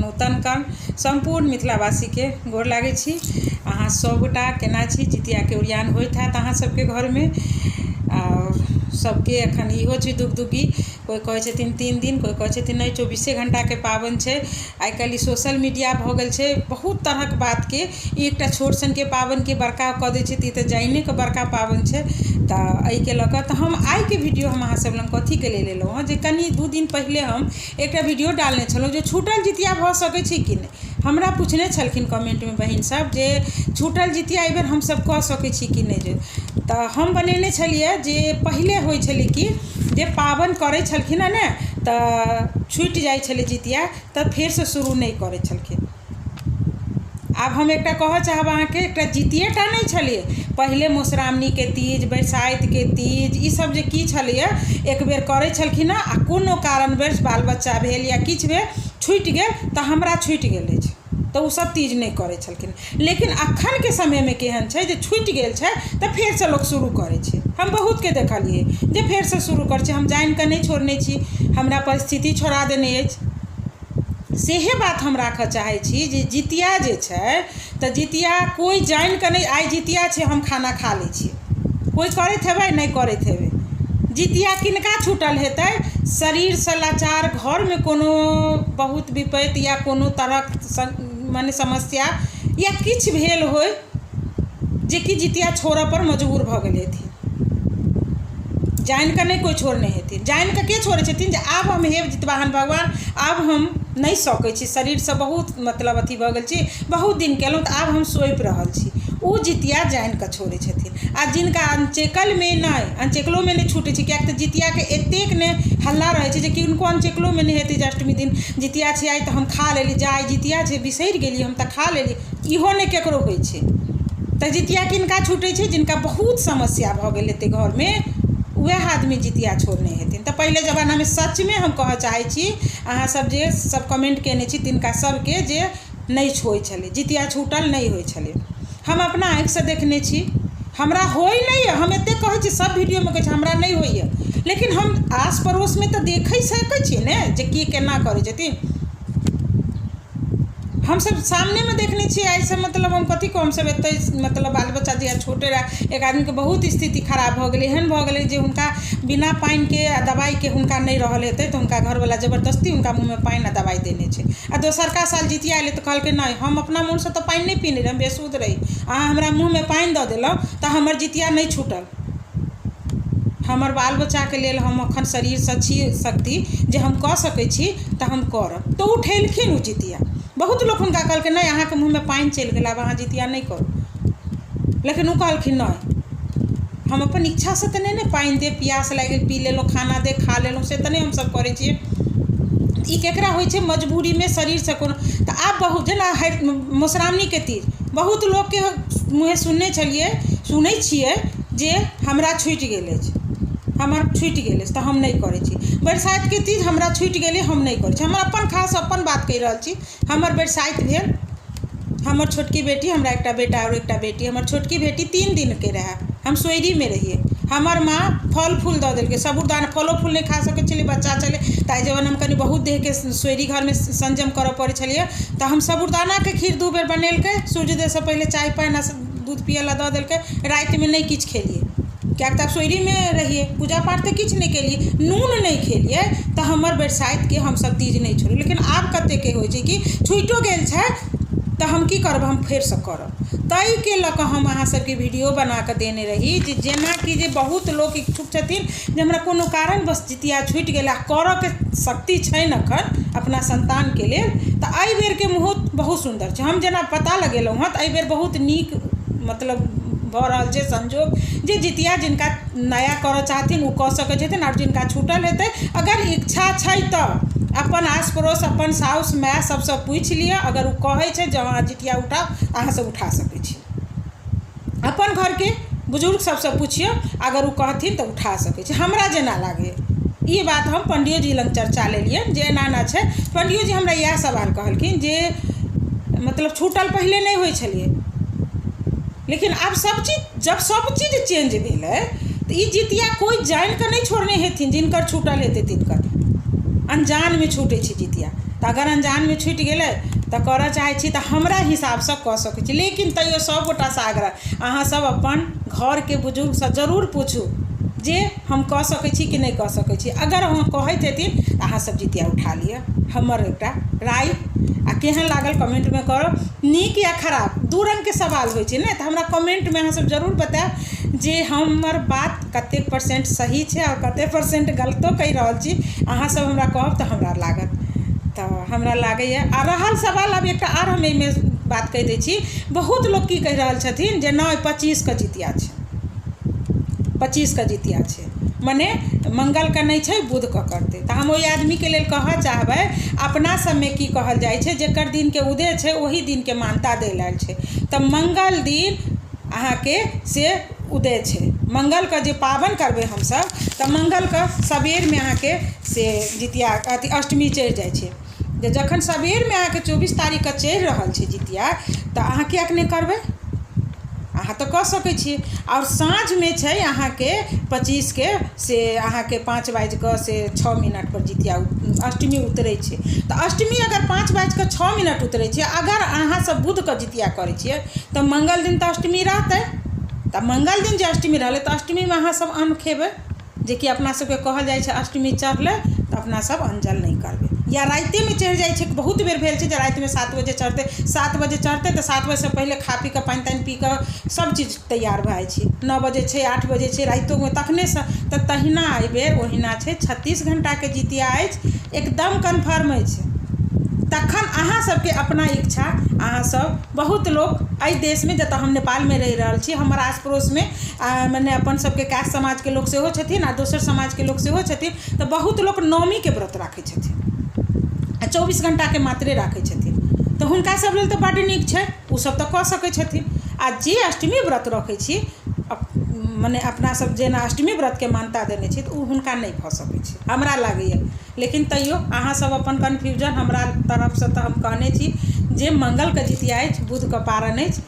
नूतन कर्ण सम्पूर्ण मिथिलावासीके गोर लागै छी। अहाँ सभगोटा केना छी? जितियाके ओरियान होइत हैत अहाँ सबके घरमे। आओर सबके एखन इहो छै दुगदुग्गी, कोइ कहै छथिन 3 दिन, कोइ कहै छथिन नहि 24 घण्टाके पाबनि छै। आइ काल्हि ई सोशल मीडिया भऽ गेल छै, बहुत तरहक बातके ई एकटा छोट सनके पाबनिके बड़का कऽ दै छै, तऽ ई तऽ जानिके बड़का पाबनि छै। तऽ एहिके लऽ कऽ तऽ हम आइके वीडियो हम अहाँ सब लग कथीके लेल एलहुँ हँ जे कनि 2 दिन पहिले हम एकटा वीडियो डालने छलहुँ जे छूटल जितिया भऽ सकै छै कि नहि। हमरा पूछने छलखिन कमेंटमे बहिन सब जे छूटल जितिया एहिबेर हमसब कऽ सकै छी कि नहि। जे तऽ हम बनेने छलियै जे पहिले होइ छलै कि जे पाबनि करै छलखिन हँ ने तऽ छुटि जाइ छलै जितिया, तऽ फेरसँ शुरू नहि करै छलखिन। आब हम एकटा कहऽ चाहब अहाँके, एकटा जितिये टा नहि छलै, पहिले मधुश्रावणीके तीज, बरसाइतके तीज, ईसब जे की छलैए एक बेर करै छलखिन हँ आ कोनो कारणवश बाल बच्चा भेल या किछु भेल छुटि गेल, तऽ हमरा छुटि गेल अछि तऽ ओसब तीज नहि करै छलखिन। लेकिन अखनके समयमे केहन छै जे छुटि गेल छै तऽ फेरसँ लोक शुरू करै छै। हम बहुतके देखलियै जे फेरसँ शुरू करै छै। हम जानिकऽ नहि छोड़ने छी, हमरा परिस्थिति छोड़ा देने अछि। सेहे बात हम राखऽ चाहै छी जे जितिया जे छै तऽ जितिया कोइ जानिकऽ नहि, आइ जितिया छै हम खाना खा लै छी, कोइ करैत हेबै नहि करैत हेबै। जितिया किनका छूटल हेतै? शरीरसँ लाचार, घरमे कोनो बहुत विपत्ति या कोनो तरहक मने समस्या या किछु भेल होय जेकि जितिया छोड़ऽ पर मजबूर भऽ गेल हेथिन। जानिकऽ नहि कोइ छोड़ने हेथिन। जानिकऽ के छोड़ै छथिन जे आब हम हे जितवाहन भगवान आब हम नहि सकै छी, शरीरसँ बहुत मतलब अथी भऽ गेल छी, बहुत दिन केलहुँ तऽ आब हम सौंपि रहल छी, ओ जितिया जानिकऽ छोड़ै छथिन। आ जिनका अनचेकलमे नहि, अनचेकलोमे नहि छूटै छै, किएक तऽ जितियाके एतेक ने हल्ला रहै छै जे किनको अनचेकलोमे नहि हेतै जे अष्टमी दिन जितिया छै आइ तऽ हम खा लेली, जा आइ जितिया छै बिसरि गेलियै हम तऽ खा लेली, इहो नहि केकरो होइ छै। तऽ जितिया किनका छूटै छै? जिनका बहुत समस्या भऽ गेल हेतै घरमे, वएह आदमी जितिया छोड़ने हेथिन। तऽ पहिले जमानामे सचमे हम कहऽ चाहै छी अहाँ सब जे सब कमेंट केने छी तिनका सबके जे नहि होइ छलै जितिया, छूटल नहि होइ छलै। हम अपना आँखिसँ देखने छी, हमरा होइ नहि यऽ, हम एतेक कहै छी सब वीडियोमे कहै छी हमरा नहि होइए, लेकिन हम आस पड़ोसमे तऽ देखै सकै छियै ने जे के केना करै छथिन। हमसब सामनेमे देखने छियै। एहिसँ मतलब हम कथी कहू, हमसब एतै मतलब बाल बच्चा जहिया छोटे रहए एक आदमीके बहुत स्थिति खराब भऽ गेलै, एहन भऽ गेलै जे हुनका बिना पानिके आ दबाइके हुनका नहि रहल हेतै, तऽ हुनका घरवला जबरदस्ती हुनका मुँहमे पानि आ दबाइ देने छै। आ दोसरका साल जितिया एलै तऽ कहलकै नहि हम अपना मोनसँ तऽ पानि नहि पीने रही, हम बेसुध रही, अहाँ हमरा मुँहमे पानि दऽ देलहुँ तऽ हमर जितिया नहि छूटल। हमर बाल बच्चाके लेल हम अखन शरीरसँ छी शक्ति जे हम कऽ सकै छी तऽ हम करब। तऽ उठेलखिन ओ जितिया। बहुत लोक हुनका कहलकै नहि अहाँके मुँहमे पानि चलि गेल, आब अहाँ जितिया नहि करू, लेकिन ओ कहलखिन नहि हम अपन इच्छासँ तऽ नहि ने पानि दे, पियास लागि गेल पी लेलहुँ, खाना दे खा लेलहुँ, से तऽ नहि हमसब करै छियै। ई केकरा होइ छै? मजबूरीमे शरीरसँ कोनो। तऽ आब बहुत जेना मधुश्रावणीके तीज बहुत लोकके मुँहे सुनने छलियै, सुनै छियै जे हमरा छुटि गेल अछि, हमर छुटि गेल अछि तऽ हम नहि करै छी। बरसाइतके तीज हमरा छुटि गेलै, हम नहि करै छी। हमर अपन खास अपन बात कहि रहल छी। हमर बरसाइत भेल, हमर छोटकी बेटी, हमरा एकटा बेटा आओर एकटा बेटी, हमर छोटकी बेटी 3 दिनके रहए, हम सोयरीमे रहियै। हमर माँ फल फूल दऽ देलकै, साबुदाना फलो फूल नहि खा सकै छलियै, बच्चा छलै ताहि जमानामे, कनि बहुत देहके सोयरी घरमे संयम करऽ पड़ै छलैए। तऽ हम साबुदानाके खीर 2 बेर बनेलकै, सूर्योदयसँ पहिले चाय पानि आ दूध पियै लए दऽ देलकै। रातिमे नहि किछु खेलियै, किएक तऽ सोयरीमे रहियै, पूजा पाठ तऽ किछु नहि केलियै, नून नहि खेलियै, तऽ हमर बरसाइतके हमसब तीज नहि छोड़लियै। लेकिन आब कतेकके होइ छै कि छुटिओ गेल छै तऽ हम की करब, हम फेरसँ करब। ताहिके लऽ कऽ हम अहाँ सबके वीडियो बना कऽ देने रही जे जेनाकि जे बहुत लोक इच्छुक छथिन जे हमरा कोनो कारणवश जितिया छुटि गेल आ करऽके शक्ति छनि एखन अपना सन्तानके लेल, तऽ एहि बेरके मुहूर्त बहुत सुन्दर छै। हम जेना पता लगेलहुँ हँ तऽ एहि बेर बहुत नीक मतलब भऽ रहल छै संजोग जे जितिया जिनका नया करऽ चाहथिन ओ कऽ सकै छथिन, आओर जिनका छूटल हेतै अगर इच्छा छै तऽ अपन आस पड़ोस अपन साउस माय सबसँ पूछि लिअ, अगर ओ कहै छै जे हँ जितिया उठाउ तऽ अहाँ सब उठा सकै छी। अपन घरके बुजुर्ग सबसँ पुछियौ, अगर ओ कहथिन तऽ उठा सकै छी। हमरा जेना लागैए ई बात हम पंडियो जी लग चर्चा लेलियनि जे एना एना छै। पंडियो जी हमरा इएह सवाल कहलखिन जे मतलब छूटल पहिले नहि होइ छलियै, लेकिन आब सब चीज जब सब चीज चेंज भेलै तऽ ई जितिया कोइ जानि कऽ नहि छोड़ने हेथिन, जिनकर छूटल हेतै तिनकर अनजानमे छूटै छै जितिया। तऽ अगर अनजानमे छुटि गेलै तऽ करऽ चाहै छी तऽ हमरा हिसाबसँ कऽ सकै छी। लेकिन तैयो सभगोटासँ आग्रह, अहाँसभ अपन घरके बुजुर्गसँ जरूर पूछू जे हम कऽ सकै छी कि नहि कऽ सकै छी। अगर अहाँ कहैत हेथिन तऽ अहाँसभ जितिया उठा लिअ। हमर एकटा राय आ केहन लागल कमेंटमे करब, नीक या खराब दू रङ्गके सवाल होइ छै ने, तऽ हमरा कमेंटमे अहाँसभ जरूर बतायब जे हमर बात कतेक परसेंट सही छै आओर कतेक परसेंट गलतो कहि रहल छी। अहाँसभ हमरा कहब तऽ हमरा लागत, तऽ हमरा लागैए। आ रहल सवाल, आब एकटा आर हम एहिमे बात कहि दै छी। बहुत लोक की कहि रहल छथिन जे नहि 25 के जितिया छै, 25 के जितिया छै, मने मंगलके नहि छै, बुधके करतै। तऽ हम ओहि आदमीके लेल कहऽ चाहबै, अपना सबमे की कहल जाइ छै, जकर दिनके उदय छै ओही दिनके मानता देल आयल छै। तऽ मंगल दिन अहाँके से उदय छै, मंगलके जे पाबनि करबै हमसब, तऽ मंगलके सबेरमे अहाँके से जितिया अथी अष्टमी चढ़ि जाइ छै। जे जखन सबेरमे अहाँके 24 तारीखके चढ़ि रहल छै जितिया, तऽ अहाँ किएक नहि करबै? अहाँ तऽ कऽ सकै छी। आओर साँझमे छै अहाँके 25के से अहाँके 5 बाजि कऽ से 6 मिनटपर जितिया अष्टमी उतरै छै। तऽ अष्टमी अगर 5 बाजि कऽ 6 मिनट उतरै छै, अगर अहाँसब बुधके जितिया करै छियै तऽ मंगल दिन तऽ अष्टमी रहतै। तऽ मंगल दिन जे अष्टमी रहलै तऽ अष्टमीमे अहाँसब अन्न खेबै, जेकि अपना सबके कहल जाइ छै अष्टमी चढ़लै तऽ अपना सब अन्न जल नहि करबै। या रातिमे चढ़ि जाइ छै, बहुत बेर भेल छै जे रातिमे 7 बजे चढ़तै, 7 बजे चढ़तै तऽ 7 बजेसँ पहिले खा पी कऽ, पानि तानि पी कऽ सब चीज तैयार भऽ जाइ छै। 9 बजे छै, 8 बजे छै, रातिओमे तखनेसँ तऽ तहिना एहिबेर ओहिना छै। 36 घण्टाके जितिया अछि, एकदम कन्फर्म अछि। तखन अहाँ सबके अपना इच्छा। अहाँ सब बहुत लोक एहि देशमे, जतऽ हम नेपालमे रहि रहल छी, हमर आस पड़ोसमे मने अपन सबके कास्ट समाजके लोक सेहो छथिन आ दोसर समाजके लोक सेहो छथिन, तऽ बहुत लोक नवमीके व्रत राखै छथिन आ 24 घण्टाके मात्रे राखै छथिन। तऽ हुनका सब लेल तऽ बड्ड नीक छै, ओसब तऽ कऽ सकै छथिन। आ जे अष्टमी व्रत रखै छी, मने अपना सब जेना अष्टमी व्रतके मानता देने छी, तऽ ओ हुनका नहि भऽ सकै छै, हमरा लागैए। लेकिन तैयो अहाँ सब अपन कन्फ्यूजन, हमरा तरफसँ तऽ हम कहने छी जे मंगलके जितिया अछि, बुधके पारण अछि।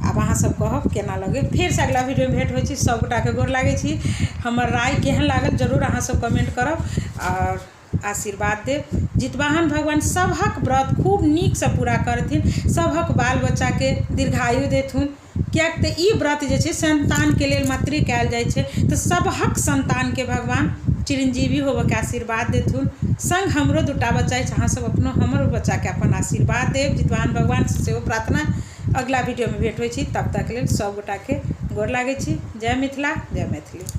आब अहाँ सब कहब केना लगै। फेरसँ अगिला वीडियोमे भेंट होइ छी। सभगोटाके गोर लागै छी। हमर राय केहन लागल जरूर अहाँ सब कमेंट करब आओर आशीर्वाद देब। जितवाहन भगवान सभक व्रत खूब नीकसँ पूरा करथिन, सभक बाल बच्चाके दीर्घायु देथुन, किएक तऽ ई व्रत जे छै संतानके लेल मात्रे कयल जाइ छै। तऽ सभक संतानके भगवान चिरंजीवी होबऽके आशीर्वाद देथुन। संग हमरो दूटा बच्चा अछि, अहाँ सब अपनो हमरो बच्चाके अपन आशीर्वाद देब। जितवाहन भगवानसँ सेहो प्रार्थना। अगिला वीडियोमे भेंट होइ छी, तब तक लेल सभगोटाके गोर लागै छी। जय मिथिला, जय मैथिली।